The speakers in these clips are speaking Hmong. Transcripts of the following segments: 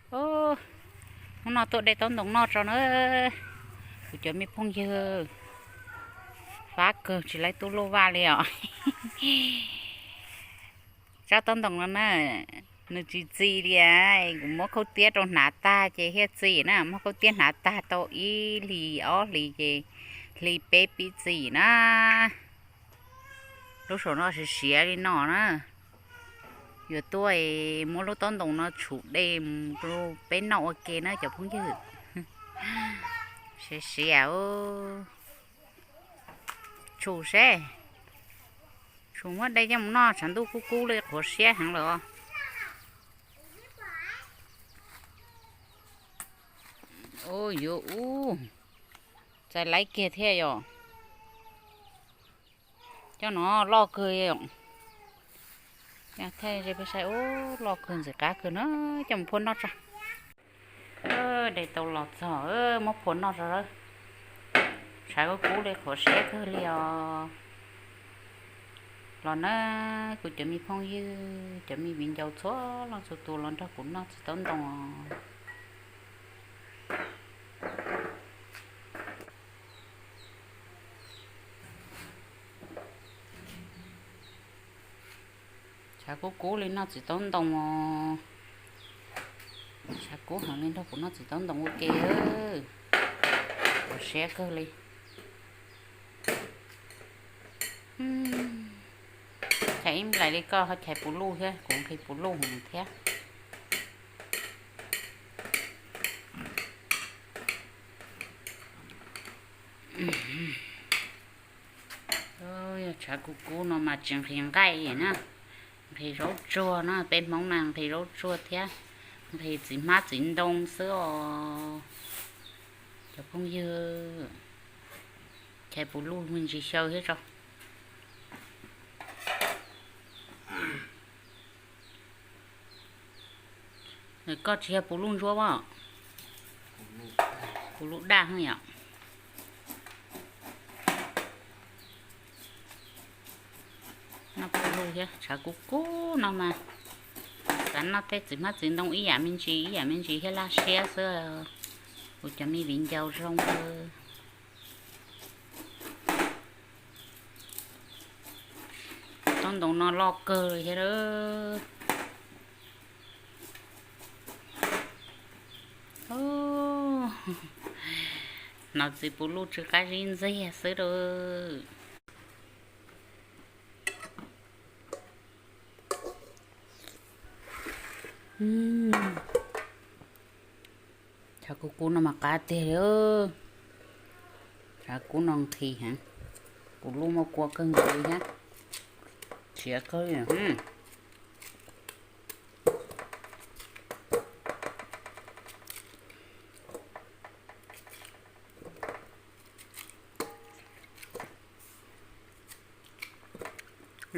Ub, hnub no tuaj de taub ntoo noj tso na, kuv cov me phooj ywg. Fab kawg tsis laib tub luj vaj li os. Tsab taub ntoo no na, nws tsis txi li, kuv muab khaub tiab rau hnav tag ces thiaj txi na, muab khaub tiab hnav tag tau ib hlis ob hlis ces hli peb pib txi na. Lub saum no siav siav li no na. Yuav tuaj muab lub taub ntoo no tshum de mus rau peb noj ua ke na cov phooj ywg. Siav siav, tshum seb, tshum muab de coj mus noj tshav ntuj kub kub li qhuav siab heev lawm os. Ub, yuav ub, txais laib kiag thiab yom. Cov no loj kawg yom. Peb saib, ub, loj kawg ntxim qab kawg na, coj mus phua noj tso. De tau los txog, muab phua noj tso. Tshav kub kub li qhuav siab kawg li os. Los na, kuv cov me phooj ywg, cov me viv ncaus txhua leej txhua tus los nrog kuv noj txiv taub ntoo. Tshav kub kub li noj txiv taub ntoo os. Tshav kub heev li nrog kuv noj txiv taub ntoo ua ke. Qhuav siab kawg li. Chais ib nplais li koj ho chais puv luj thiab, kuv nqhis puv luj thiab. Yog tshav kub kub no mas tsis nqhis nqaij na, nqhis zaub tsuag na, peb Hmoob na nqhis zaub tsuag thiab nqhis txiv hmab txiv ntoo xwb os. Cov phooj ywg, chais puv luj me ntsis xyaw thiab tso. Koj tsis yog puv luj ntsuab as, puv luj daj yom. Noj puv luj thiab tshav kub kub no mas xav noj tej txiv hmab txiv ntoo ib yam me ntsis ib yam me ntsis thiab laj siab xwb. Kuv cov me viv ncaus zoo. Taub ntoo no loj kawg li thiab. Hnov txiv puv luj tsw qab zib ntxiag xwb lawm. Tshav kub kub no mas qab tiag li. Tshav kub no nqhis heev, puv luj muaj kua kawg nkaus li thiab. Siav kawg.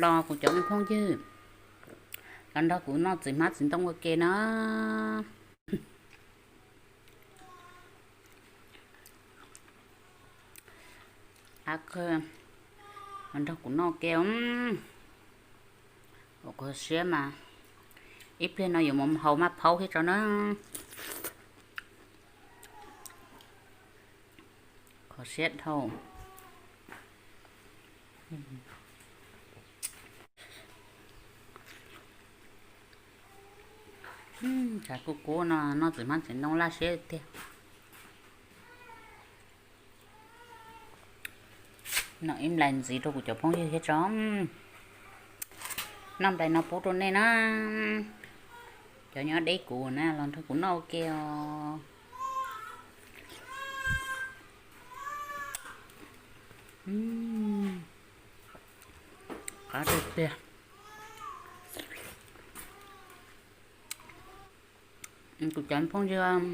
Los kuv cov me phooj ywg, los nrog kuv noj txiv hmab txiv ntoo ua ke na. Los nrog kuv noj ua ke. Qhuav siab mas ib pliag no yuav mus haus maj phaub thiab tso na. Qhuav siab dhau. Tshav kub kub no noj txiv hmab txiv ntoo laj siab tiag. Noj ib nplais ntxiv rau kuv cov phooj ywg thiab tso. Noj nplais no pub rau nej na. Cov nyob deb kuv na los nrog kuv noj ua ke os. Qab tiag tiag. Kuv cov phooj ywg,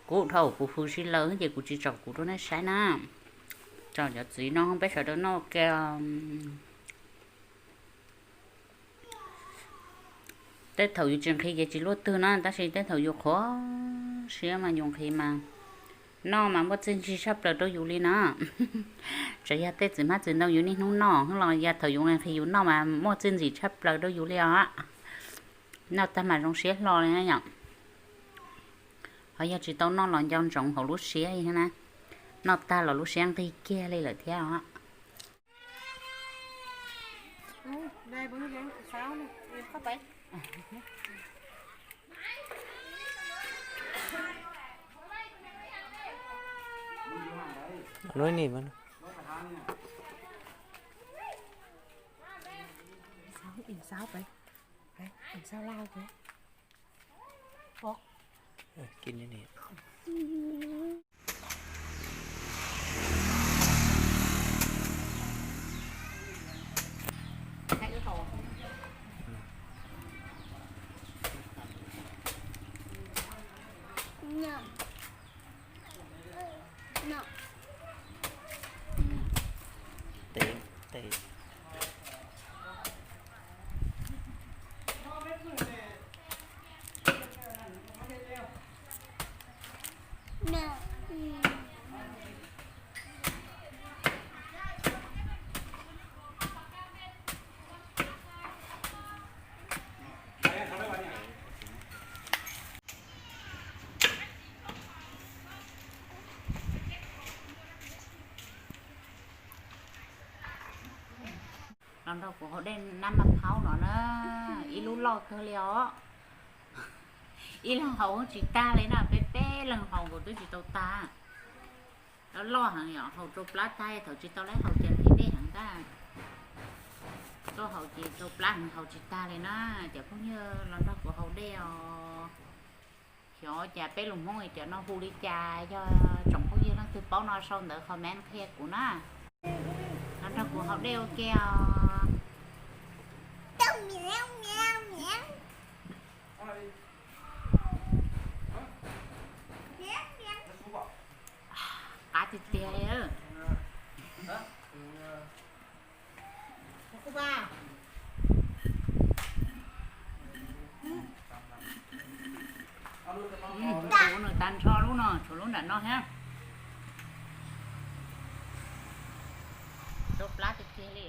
kuv dhau kuv hws si laws ces kuv tsis tsom kuv rau nej saib na. Tsom cov txiv no peb sawv daws noj ua ke. Tej thaum yus tsis nqhis ces tsis luaj twg na, tab sis tej thaum yus qhuav siab mas yus nqhis mas noj mas muaj txiaj ntsig tshaj plaws rau yus li na. Tsuas yog tej txiv hmab txiv ntoo yus niaj hnub noj los yog thaum yus nqhis yus noj mas muaj txiaj ntsig tshaj plaws rau yus li os. Noj tag mas zoo siab hlo li na yom. Ho yog tsis tau noj los nco ntsoov hauv lub siab na. Noj tag los lub siab nqig kiag li lawm thiab os. Los nrog kuv haus dej nab npaj phaub no na, ib lub loj kawg li os. Ib leeg haus tsis tag li na, peb peb leeg haus nkaus twb tsis tau tag. Loj loj heev yom, haus rau plab tag, thaum tsis tau lab haus ces nqhis dej heev ntag. Tuaj haus ces rau plab heev haus tsis tag li na. Cov phooj ywg los nrog kuv haus dej os. Xyov cas peb lus Hmoob cov no hu li cas, yog tsoom phooj ywg leej twg paub no sau ntawv comment qhia kuv na. Los nrog kuv haus dej ua ke os. Qab tiag tiag li. Ua nws tag nrho lub no, tshuav lub nram no thiab. Rau plab tiag tiag li.